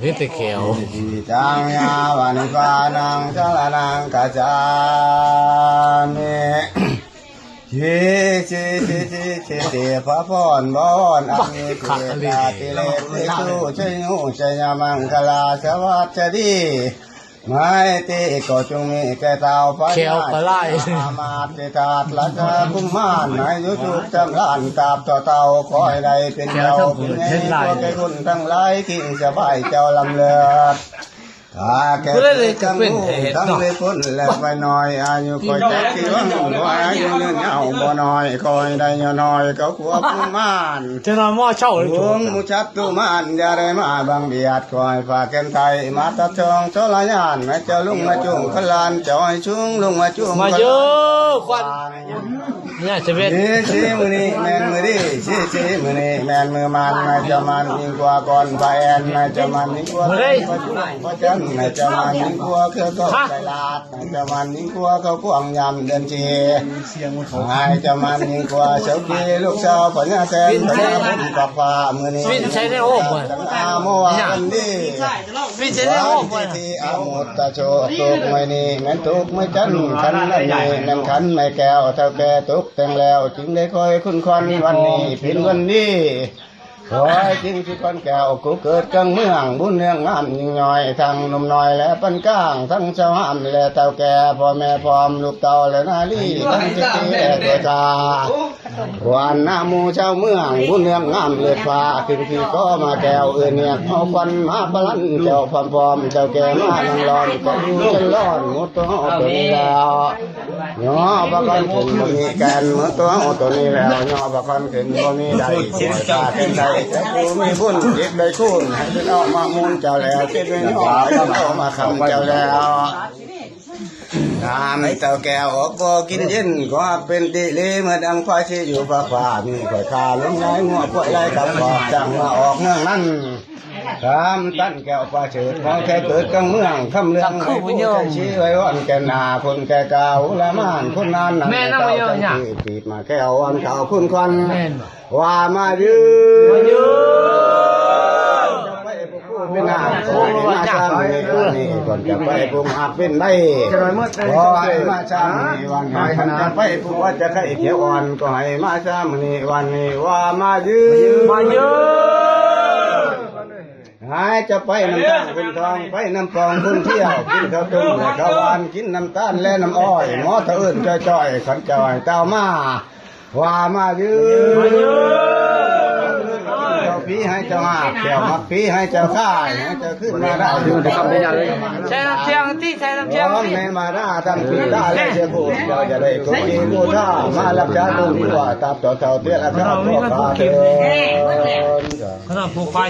ເຮັດແຕ່ແຂ້ວ ອິດຕິ ຈັງຍາວະນິບານັງ ສະລະນັງ ກັດສາມິ ຊີ ຊີ ຊີ ຊີ ຊີ ເທພະພອນ ພະວອນ ອັນມີເກດຕາຕິເລກ ເສຕຸ ໄຊໂຍ ໄຊຍະມັງຄະລາ ສະຫວັດສະດີ ໄມຕີ ກໍຈົ່ງມີແກ່ທ້າວພະຍາ ແຂ້ວກໍຫຼາຍ ອາມາດ ເສດຖາດ ລາຊາກຸມານ ໃຫ້ຢູ່ສຸກສຳລານ ຕາບຕໍ່ເຕົາ ຂໍໃຫ້ໄດ້ເປັນເຈົ້າເປັນໃຫຍ່ ແຂ້ວທັງເບິດເຮັດຫຼາຍ ພວກແກ່ຄົນທັງຫຼາຍ ຄິງສະບາຍເຈົ້າລຳເລີດ ຖ້າແກ່ເກີດທັງລູກທັງເລກຄົນ ແລະໄວນ້ອຍ ອາຍຸຂ້ອຍຈັກຊິຫວັງ ຂໍອາຍຸຍືນຍາວບໍ່ນ້ອຍ ຂໍໃຫ້ໄດ້ຍ້ອນນ້ອຍ ເກົ້າຂວບກຸມານ ຈະນອນມໍເຊົາ ໂອ້ ໝູສັດຕຸມານ ຢ່າໄດ້ມາບັງບຽດ ຂໍໃຫ້ຝາກແຂນໄທ ມາຕັດຊ່ອງທໍລະຍານ ໃຫ້ເຈົ້າລຸງມາຈູງຄັນຫຼານ ເຈົ້າໃຫ້ສູງລຸງມາຈູງ ມາເຢີ ຄວັນ ຍາເສເວັດ ເອ ຊີ ມື້ນີ້ແມ່ນມື້ດີ ຊີ ຊີ ມື້ນີ້ແມ່ນມື້ມັນ ໃຫ້ເຈົ້າໝັ້ນຍິ່ງກວ່າກ່ອນ ພະແອນ ໃຫ້ເຈົ້າໝັ້ນຍິ່ງກວ່າ ມື້ໃດ ພະຈັນ ໃຫ້ເຈົ້າໝັ້ນຍິ່ງກວ່າເຄືອເກົ່າ ຮະ ໄຊລາດ ໃຫ້ເຈົ້າໝັ້ນຍິ່ງກວ່າເຂົ້າກວາງຍາມເດືອນສີ່ ໃຫ້ເຈົ້າໝັ້ນຍິ່ງກວ່າເສົາກີ ລູກສາວພະຍາແສນ ພະຍາພົມປາກຟ້າ ມື້ນີ້ ວິນໃຊ້ໃນໂອບ ອາໂມວາກັນດີ ວິນໃຊ້ໃນໂອບ ທີ່ອາມຸດຕະໂຊ ທຸກມື້ນີ້ແມ່ນທຸກມື້ຈັນ ຂັນນັ້ນນີ້ແມ່ນຂັນໄມ້ແກ້ວ ເຖົ້າແກ່ຕົກແຕ່ງແລ້ວ ຈຶ່ງໄດ້ຄ່ອຍຄຸ້ນຄວັນ ວັນນີ້ເປັນວັນດີ ຂ້ອຍຈຶ່ງຊິຄວັນແກ້ວ ຜູ້ເກີດກາງເມືອງ ບຸນເຮືອງງາມຍິ່ງຍ່ອຍ ທັງໜຸ່ມນ້ອຍ ແລະປານກາງ ທັງຊາວງາມ ແລະເຖົ້າແກ່ ພໍ່ແມ່ພ້ອມ ລູກເຕົ້າ ແລະນາລີ ທັງເສດຖີ ແລະຕົວຊາ ວັນນະໝູ່ຊາວເມືອງ ບຸນເຮືອງງາມເລີດຟ້າ ຂຶ້ນທີ່ກໍມາແກ້ວ ເອີ້ນຮຽກເອົາຂວັນມາປະລັນ ເຈົ້າພ້ອມໆ ເຖົ້າແກ່ມານັ່ງລ້ອມ ກະຢູ່ຈັນລອນ ໝູ່ໂຕເຮົາໂຕນີ້ແລ້ວ ຍໍພະຄວັນຂຶ້ນບໍ່ມີແກ່ນ ໝູ່ໂຕເຮົາໂຕນີ້ແລ້ວ ຍໍພະຄວັນຂຶ້ນບໍ່ມີໄດ້ ຂໍໃຫ້ພາເປັນໄດ້ ແຕ່ຜູ້ມີບຸນ ຈິດໄດ້ຄູນ ໃຫ້ເພິ່ນເອົາມາມູນເຈົ້າແລ້ວ ເປັນເວຍຍ້ອນ ໃຫ້ເພິ່ນເອົາມາຄ້ຳເຈົ້າແລ້ວ ນ້ຳເຕົ້າແກ້ວອອກບໍ່ກິນເຢັນ ກໍຮັກເປັນຕິເລ ເໝືອນດັ່ງພາສີຢູ່ພາກຟ້າ ມີຂ້ອຍຂ້າລົງລາຍງົວ ຄວາຍລາຍກັບອອກ ຈ້າງມາອອກເມືອງນັ້ນ ຄຳຕັນແກ້ວປະເສີດ ຂໍແຄ່ເກີດກາງເມືອງ ຄຳເລື່ອງໃຫ້ຜູ້ໃຊ້ຊີໄວ້ວອນແກ່ນໜ້າ ຄົນແກ່ກ້າໂອລະມານ ຄົນນານນັ້ນ ແມ່ນນຳ ເຈົ້າ ບໍ່ຍອມ ຈັ່ງ ຍາກ ຄືປີບມາແກ້ວ ວອນເຂົ້າຄຸນຄວັນ ແມ່ນ ວ່າມາຢືນ ມາຢືນ ຈະໄປຜູ້ຜູ້ເປັນນາງ ຂໍໃຫ້ມາຊ້າມື້ນີ້ວັນນີ້ ກ່ອນຈະໄປຜູ້ຮັກເປັນໄດ້ ຂໍໃຫ້ມາຊ້າມື້ນີ້ວັນນີ້ ຄັນຈະໄປຜູ້ວ່າຈະໄຂ້ຂຽວອ່ອນ ກໍໃຫ້ມາຊ້າມື້ນີ້ວັນນີ້ ວ່າມາຢືນ ມາຢືນ ໃຫ້ຈະໄປນຳທາງຄຸນທອງ ໄປນຳປອງຄຸນທ່ຽວ ກິນເຂົ້າຕົ້ມແລະເຂົ້າຫວານ ກິນນ້ຳຕານແລະນ້ຳອ້ອຍ ໝໍເຂົາເອີ້ນຈ່ອຍໆ ຄັນເຈົ້າໃຫ້ຕ່າວມາ ວ່າມາຢືນ ເຈົ້າຜີໃຫ້ເຈົ້າຮາກ ແກ້ວມັກຜີໃຫ້ເຈົ້າຂາຍ ໃຫ້ເຈົ້າຄືນມາໄດ້ ໃສ່ນ້ຳຈຽງຕິ ໃສ່ນ້ຳຈຽງຕິ ແມ່ນມາດາທັງຜີຕາແລະເສຍໂພດ ເຈົ້າຈະໄດ້ກົບຕີບູຊາ ມາຮັກສາຕົນຕົວ ຕາບຕໍ່ເຖົ້າເຕີຍລະຄາ ພໍ່ຂ້າເທີນ ຂະໜາດຜູ້ຄວາຍ